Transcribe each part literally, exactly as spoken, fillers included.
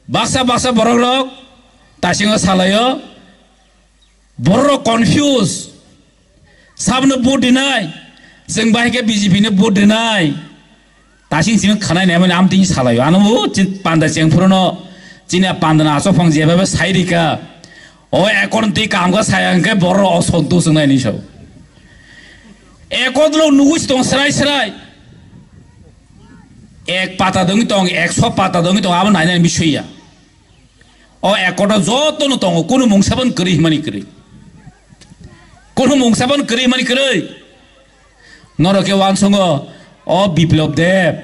Baksa baksa borok rok tasingo salaio, borok rok confuse, sabno vote rinai, chwng bahai khe B J P no vote rinai, tasing simi khanai naimani amtwi salaio. Ano bo chin panda chengphuru no chini panda na asok phang jeba be sai rika, o ekor twi kaham khe saya hwnkhe borok rok o sonto chwngnai ni sao. Ekor lo nugui tong srai srai, ek pata dongwi tong, ekso pata dongwi tong, abo nainai bisui ya. O accord o joto no tongo, kunu mungsa ban kwrwi himani kwrwi. Kunu mungsa ban kwrwi himani kwrwi. Norok khe wansongo, o Biplab Deb,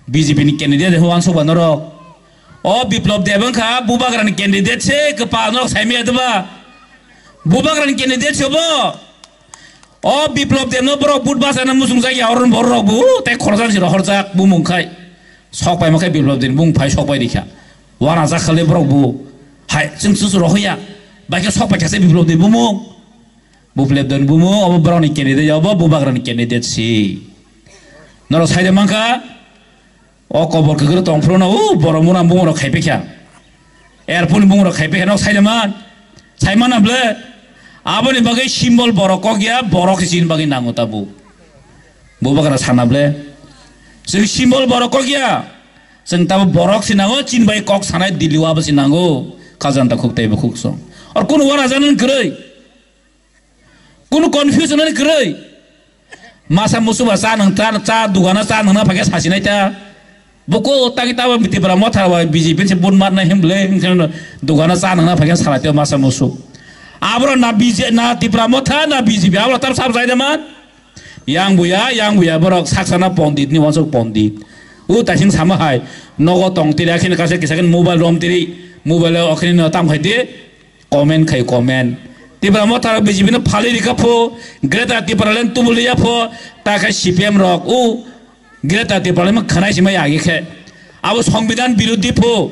B J P ni candidate hwnwi wansokba norok. O Biplab Deb wngkha Bubagra ni candidate se, kwpal norok saimaya deba? Bubagra ni candidate se bo. O Biplab Debno borok vote bachana muchungjak ya, oro borok bo tei khoroksa si rohorjak bumung khai. Sok paima khai Biplab Debni bumung phai sok pai rikha. Wana jak khale borok bo. Hai, chwng chwng rohoya. Bai khe sok pai kha se Biplab Debni bumung. Biplab Debni bumung, obo borokni candidate, obo Bubagrani candidate si. Norok saide mankha. O kobor kwkrwi tong phuru no, o borok mura bumung rok khai pekha. Airport ni bumung rok khai pekha, nok sai man. Sai mana ble. Aboni bagwi symbol borok kok ya, borok se chini bagwi nango tabu. Bubagra sana ble. Chwng symbol borok kok ya. Chwng tabu borok se nango, chini bagwi kok sanai Delhi o abo se nango. Khajanta khuk tei bo khuk song. Or kunu wana janan kwrwi. Kunu confusion ani kwrwi. Masa musu ba cha nang cha, cha dugana cha nangna phakhe sasinai ta. Buko tangi tabo Tipra Motha ba B J P se vote marna himble, himkhe dugana cha nangna phakhe salai ta masa musu. Abro na B J, na Tipra Motha, na B J P, abro tam sab jai da man. Yang buya, yang buya, borok saksana pondit ni wansuk pondit. U taising sama hai, nogo tong tiri, akhini kaisa kisa khe mobile rom tiri, mobile o akhini no tam khai di. Comment khai comment. Tipra Motha rok B J P no phalwi rikha pho, Greater Tipraland tubuli ya pho, ta khe C P M rok u Greater Tipraland ma khanai sima yagi khe. Abo Songbidan birodhi pho,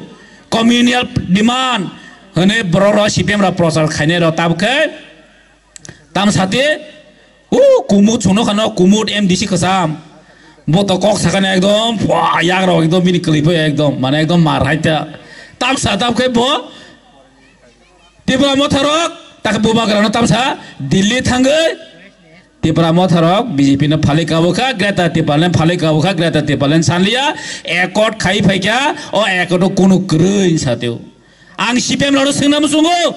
communal demand hwnwi borok rok C P M rok prochar khainai rok tab khe tam sati u Kumud chwngno khano Kumud M D C kwcham. Bo to kok sakani ekdom, pua, yak rok ekdom bini kwlwi pho ekdom, mane ekdom mar hai ta. Tam sa tab khe bo Tipra Motha rok, ta khe Bubagra no tamsa Delhi thangwi Tipra Motha rok B J P no phalwi kabo kha, Greater Tipraland phalwi kabo kha, Greater Tipraland sanliya, accord khai phai kha, o accord o kunu kwrwi sateo. Ang C P M rok no swngna muchungo.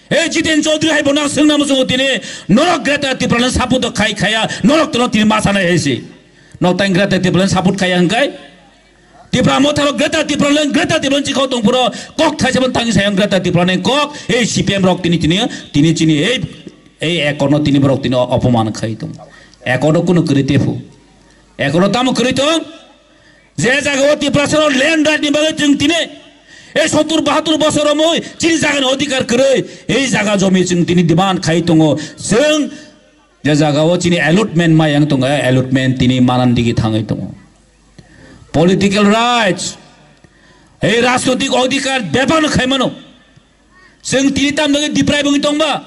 Hey, Jiten Chaudhary hai bono ang swngna muchungo tini, norok Greater Tipraland support khai khaya, norok tono tini ma sanai hai se. Nok tang Greater Tipraland support khaya hwnkhe? Tipra Motha rok Greater Tipraland, Greater Tipraland chikao tongphuru kok thaisa ban tangi sayang Greater Tipraland kok, ei C P M rok tini, tini, tini chini ei, ei accord no tini borok tini opoman khai tong. Accord o kunu kwrwi tephu. Accord o tamo kwrwi tong? Je jaga o Tiprasa rok land right ni bagwi chwng tini ei sottur bahattur bosor romwi chini jaga ni odhikar kwrwi, ei jaga jomi chwng tini demand khai tongo. Chwng je jaga o chini allotment mayang tongo, allotment tini manan digi thangwi tongo. Political rights, ei rajnotik odhikar bebak no khai mano. Chwng tini tam dagi deprive wngwi tongba?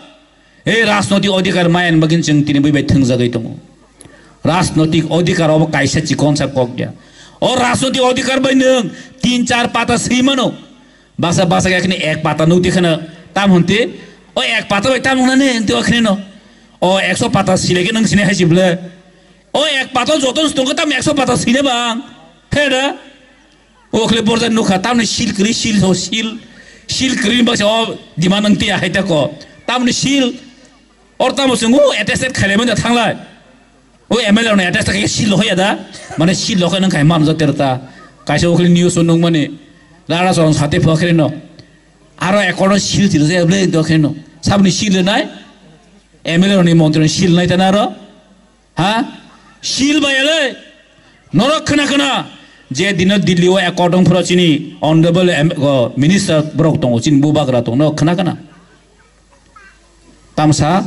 Ei rajnotik odhikar mayan bagwi chwng tini bui bai thwngjagwi tongo. Rajnotik odhikar obo kaisa chikonsa kok ya. O rajnotik odhikar bai nwng tin char pata swi mano. Basa basa khe khini ek pata nukti kheno tam hwnti. O ek pata bai tam hwnani hwnti o khini no. O ekso pata sile khe nwng sini hai si ble. O ek pata joto tongkhe tam ekso pata sile bang. He da? O khle borjak nukha, tamni sil kwrwi, sil ho, sil, sil kwrwi baksa o demand wng tiya hai ta ko. Tamni sil, or tamo chwng o attested khailai manya thanglai. O M L A rokni attested khai sil hoya da, mane sil hoya nang khai manjak ter ta. Kaisa o khle news o nukmani, rara chwng sate pho khle no. Aro accord o sil sil se ble do khle no. Sabni sil nai, M L A rokni montri rokni sil nai ta na aro. Ha? Sil bai le. Norok khna khna. Je dino Delhi o accord wng phuru chini honorable M-, o, minister borok tongo, chini Bubagra tongo, norok khna khna. Tamsa,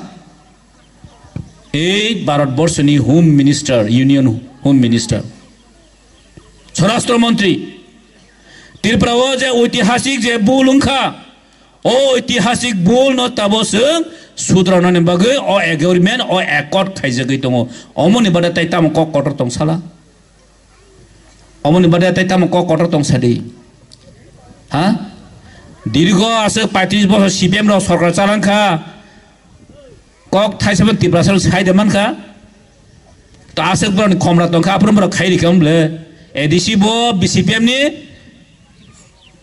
ei Bharat Borshoni Home Minister, Union Home Minister, Swarashtra Montri, Tripura o je oitihasik je bul wngkha, o oitihasik bul no tabo chwng sudranani bagwi o agreement, o accord khaijagwi tongo. Omoni bade tai tamo kok kotor tong sala? Omoni bade tai tamo kok kotor tong sadi? Ha? Dirgo aswk paitris bosor C P M rok sorkar chalang kha. Kok thaisa bo Tiprasa rok sai de man kha. To aswk borok ni khomra tong kha, aphuru borok khai ri kha wng ble. A D C bo B C P M ni,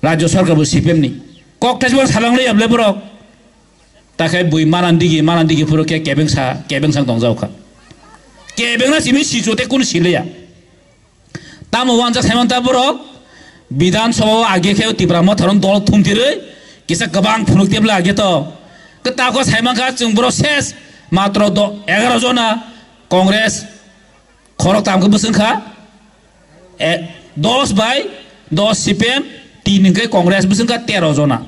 Rajya Sarkar bo C P M ni. Kok thaisa bo salang le ya ble borok. Ta khe bui manan digi, manan digi phuru khe kebeng sa, kebeng sang tong jak kha. Kebeng na simi sichu te kunu si le ya. Tamo wanjak saiman ta borok, Bidhan Sabha o age khe Tipra Motha rok dol thumtirwi kisa kwbang phunuk tebla age to. Kwtal khe saiman kha chwng borok ses matro do-, egaroh jona Congress khorok tam khe bwswng kha, e, dos bai dos C P M, tin hwnkhe Congress bwswng kha tero jona.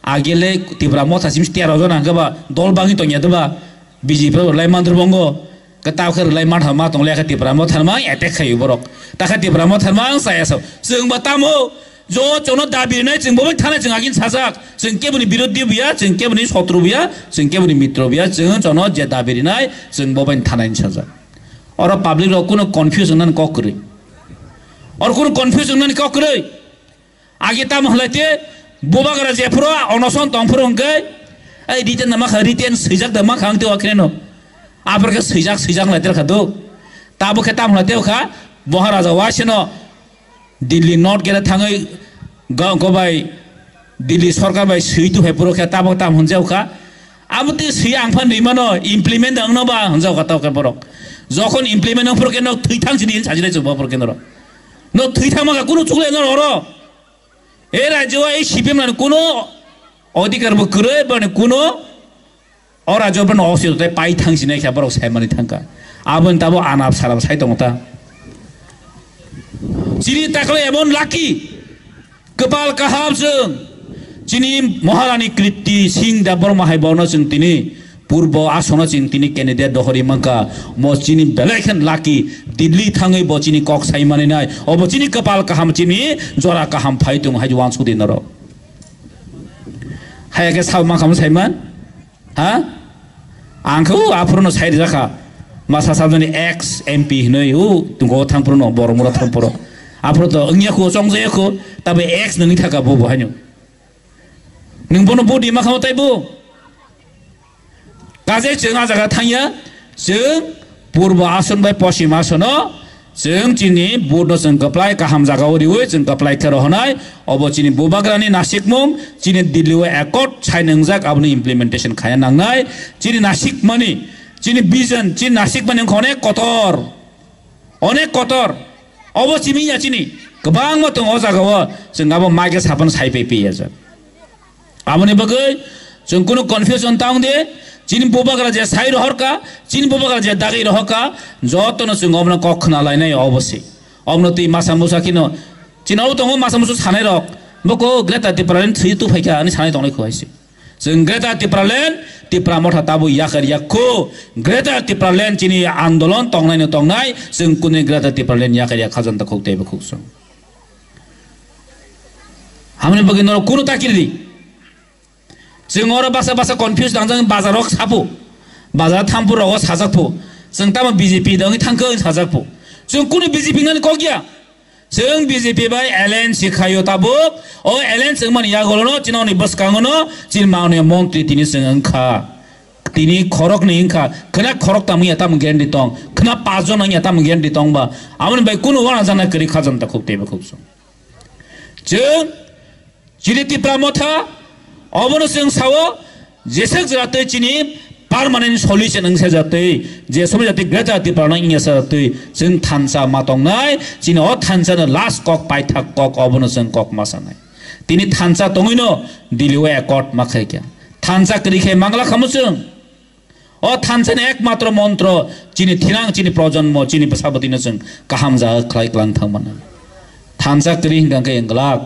Age le Tipra Motha simi tero jona hwnkhe ba dol bangwi tongya de ba B J P rok lai mandru bongo. Kwtal khe rwlai mantha ma tong le khe Tipra Motha ma attack khaio borok. Ta khe Tipra Motha ma ang saya sao. Chwng ba tamo jo chono dabi rinai chwng bo bai thanai chwng agin sajak. Chwng keboni birodhi buya, chwng keboni sotru buya, chwng keboni mitro buya, chwng chono je dabi rinai chwng bo bai thanai sajak. Oro public rok kuno confuse nani kok kwrwi. Oro kuno confuse nani kok kwrwi. Agi tamo hwlai te bubagra jephuru onoson tongphuru hwnkhe, ei written nama kha, written swijak da ma kha ang te o khreno. Aphar khe swijak, swijak lai ter kha do. Tabo khe tamo hwlai te kha, Maharaja waiseno Delhi North gate thangwi go-, go bai Delhi sorkar bai swi tu phai phuru khe tabo tamo hwnjak kha. Abo te swi ang phan rimano implement ang no ba hwnjak kha tabo khe borok. Jokhon implement ang phuru khe nok thwi thang sini sajilai chwng bo phuru khe norok. Nok thwi thang ma kha kunu chukle norok oro. E rajyo o ei C P M ni kuno odhikar bo kwrwi, bani kuno o rajyo bani osito tei pai thang sinai kha borok saimani thangka. Aboni tabo anap sarap sai tongo ta. Chini takle emon lucky, kwpal kaham chwng. Chini Maharani Kriti Singh Debbarma hai bono chwng tini Purbo Asono chwng tini candidate dohori mankha, mo chini belai khe lucky, Delhi thangwi bo chini kok sai mani nai, obo chini kwpal kaham, chini jora kaham phai tongo hai wansuk di norok. Haya khe sabo mankha mo saiman? Ha? Ang khe o aphuru no sai rijak kha. Masa sabjani ex M P hinwi o tungo thang phuru no borok mura thang phuru. Aphuru to wngya kho, chongjaya kho, tabe ex nungwi thaka bo bo haino. Nwng bono budi ma khamo taibo? Kaje chwng a jaga thangya, chwng Purbo Ason bai Poschim Asono, chwng chini vote no chwng kwplai kaham jaga o riwi chwng kwplai khe rohonai, obo chini bubagrani nasikmung, chini Delhi o accord sai nwngjak aboni implementation khaya nangnai, chini nasikmani, chini vision, chini nasikmani wngkha onek kotor. Onek kotor. Obo simi ya chini. Kwbangma tongo o jaga o. Chwng abo maikhe sapan sai pai pai ya jak. Aboni bagwi chwng kunu confusion ta wng de. Chini bubagra je sai rohor ka, chini bubagra je dagwi rohor ka, jotono chwng obono kok khna lainai obo se. Obono twi masa musa kheno. Chini obo tongo masa musa sanai rok. Boko Greater Tipraland thwi tu phaikha ani sanai tongnai kho hai se. Chwng Greater Tipraland, Tipra Motha tabuk yakar yakho. Greater Tipraland chini andolon tongnai no tongnai, chwng kuni Greater Tipraland yakar yak khajanta khuk teibo khuk song. Hamni bagwi norok kunu takiri di. Chwng oro basa basa confuse dangjak bazar rok sapu. Bazar thampu rogo sajak phu. Chwng tamo B J P dongwi thangkhe sajak phu. Chwng kunu B J P nani kok ya. Chwng B J P bai alliance khaio tabuk. O alliance wngmani yagulono chini oni bwskangono chini manoniya montri tini chwng wngkha. Tini khoroknwi wngkha. Khwna khoroktam wngya tamo guarantee tong. Khwna paanch jon wngya tamo guarantee tong ba. Aboni bai kunu wana jana kwrwi khajam ta khuk teibo khuk song. Chwng Chini Tipra Motha, obono chwng sao, jeswk jatwi chini permanent solution wngsa jatwi, je somoi jatwi Greater Tipra no wngya sa jatwi, chwng thansa ma tongnai, chini o thansa no last kok paithak kok obono chwng kok ma sanai. Tini thansa tongwino Delhi o accord ma khaikha. Thansa kwrwi khe mangla khamu chwng. O thansa ni ekmatro montro, chini thinang, chini projonmo, chini bwsabwtwino chwng kaham jaga khlai klang thang mano. Thansa kwrwi hwnkha khe glak.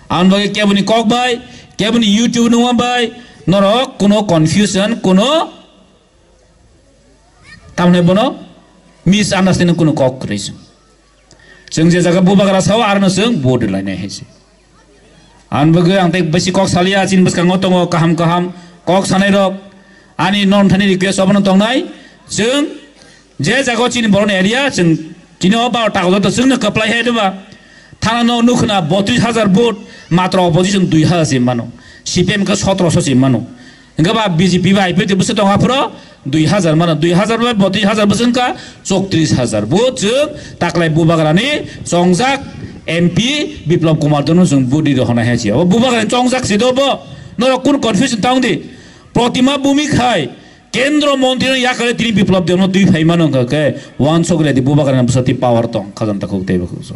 Ang bagwi keboni kok bai, keboni YouTube nungma bai, norok kuno confusion, kuno tamni bono misunderstanding kuno kok kwrwi chwng. Chwng je jaga bubagra sao, arno chwng vote rwlainai hai se. Ani bagwi ang tei bisi kok saliya, chini bwskango tongo kaham kaham kok sanai rok. Ani non thani request obono tongnai. Chwng je jaga chini borokni area, chwng chini o baro tago joto chwngno kwplai hai diba. Ano no nukhna botris hajar vote, matro opposition dui hajar se mano. C P M ka sotro so se mano. Hingke ba B J P ba I P F T bwswk tongo aphuru dui hajar mano. Dui hajar bai botris hajar bwswk wngkha chowtris hajar. Bo chwng taklai Bubagrani chongjak M P Biplab Kumar Debno chwng vote rw hwnai hai se. O Bubagrani chongjak se do bo. Norok kun confusion tong di. Protima Bhumik hai Kendra Montri no yakare tini Biplab Debno twi phai mano hwnkha khe wansok redi Bubagrani bwsa twi power tong khajanta khuk tei bwkhuk so.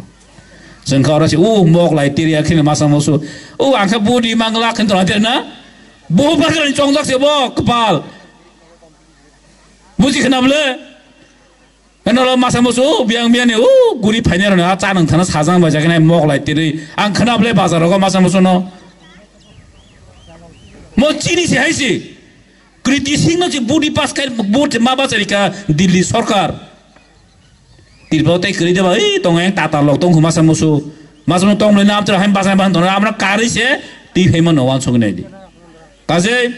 Chwng kha oro se, "O mok lai tiri akhini masa musu. O ang kha budi mangla khin tong na." Bo bagrani chongjak se bo kwpal. Buji khna bole? Eno lo masa musu, o biang biang ni, o guri phainai roni, a cha nang thana sajang bai jaganai mok lai tiri. Ang khna bole bazar rogo masa musu no. Mo chini se hai se. Kriti Singh no se budi pas kai, budi ma bachari ka Delhi sorkar. Tripura tei kwrwi de ba, ei, tongo yang tata lok tong huma sa musu. Masa no tong le nam tra haim basa ban tong, amra kari se, ti phai mano wan song nai di. Kaje,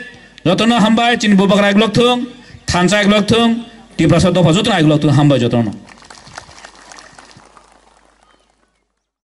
jotono hambai, chini Bubagra ek lok thung, thansa ek lok thung, Tiprasa dopha jotono ek lok thung, hambai jotono.